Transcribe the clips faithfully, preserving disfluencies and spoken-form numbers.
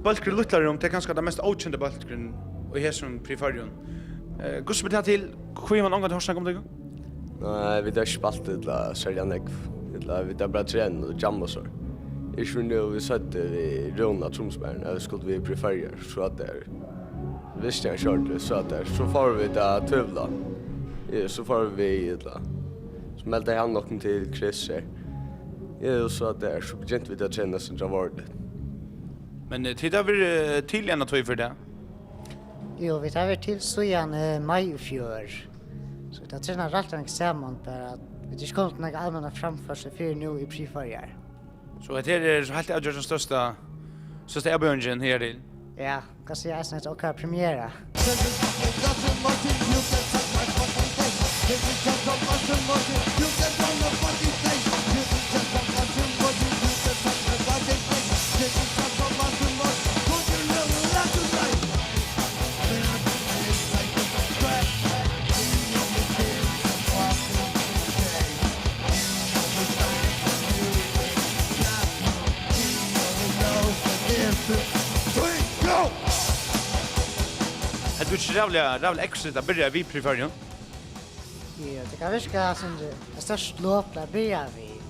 Bólkurin Lítla Rúm, tað er kanska tann mest ókendi bólkurin í hesum Prix Føroyum. Eh, hvussu ber tað til? Hví hevur mann ongantíð hoyrt snakka um tykkum? Nei, vit hava ikki spælt illa serliga nógv. Illa, vit hava bara trenað og jammað so. Ikki fyrr enn nú, vit søgdu við Rúna, trummuspelararnar, at vit skuldu við í Prix Føroyar, so at tað er. Visti hann skjótt, so at tað er. So fóru vit at tvivla. Ja, so fóru vit illa. So meldi hann okkum til Chris her. Ja, og so at tað er. So begyntu vit at trena sindur av orðið. Men, eh, tit hava verið, eh, til í eina tíð fyri tað? Jú, vit hava verið til síðan, eh, mai í fjør. So vit hava trenað rættiliga nógv saman, bara at vit ikki komu til nakra almenna framførslu fyrr enn nú í Prix Føroyar. So hetta her er so heilt avgjørt tann størsta, størsta avbjóðingin her til? Ja, kann siga eisini, at okkara premiera. Heldur tú ikki ræðuliga, ræðuliga ekstrut at byrja við Prix Føroyar? Ja, tað kann virka sum eitt stórt lop at byrja við.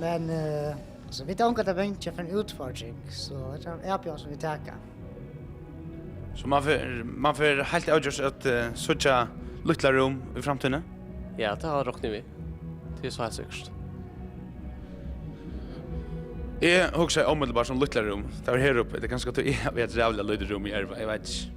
Men, eh, altso, vit eru ongantíð bangin fyri eina útfordring, so hetta er ein avbjóðing sum vit taka. So mann fer, mann fer heilt avgjørt at, eh, síggja Lítla Rúm í framtíðini? Ja, tað rokni eg við. Tað er so heilt sikkurt. Eg hugsaði umiddelbart um Lítla Rúm. Tað var her uppi. Tað er kanska tí eg havi eitt ræðuliga lítið rúm í erva, eg veit ikki.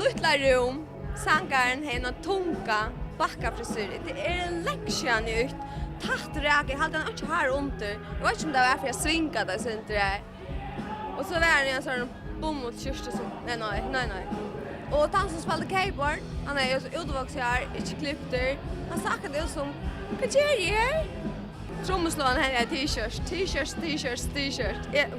Lítla Rúm. Sangarin hevði eina tunga bakkafrisuru. Tað er langt síðan eg hitti tætt raka. Eg haldi, hann hevur einki hár undir. Eg veit ikki, um tað var fyri at svinga tað eitt sindur har. Og so var hann í eini sovorðnari bomullskjúrtu sum, nei, nei, nei, nei. Og tann sum spældi keyboard, hann hevði so útivaksið hár, ikki kliptur. Hann sá akkurát út sum, hvat geri eg her? Trummusláarin hevði eina T-shirt, T-shirt, T-shirt, T-shirt. Eg,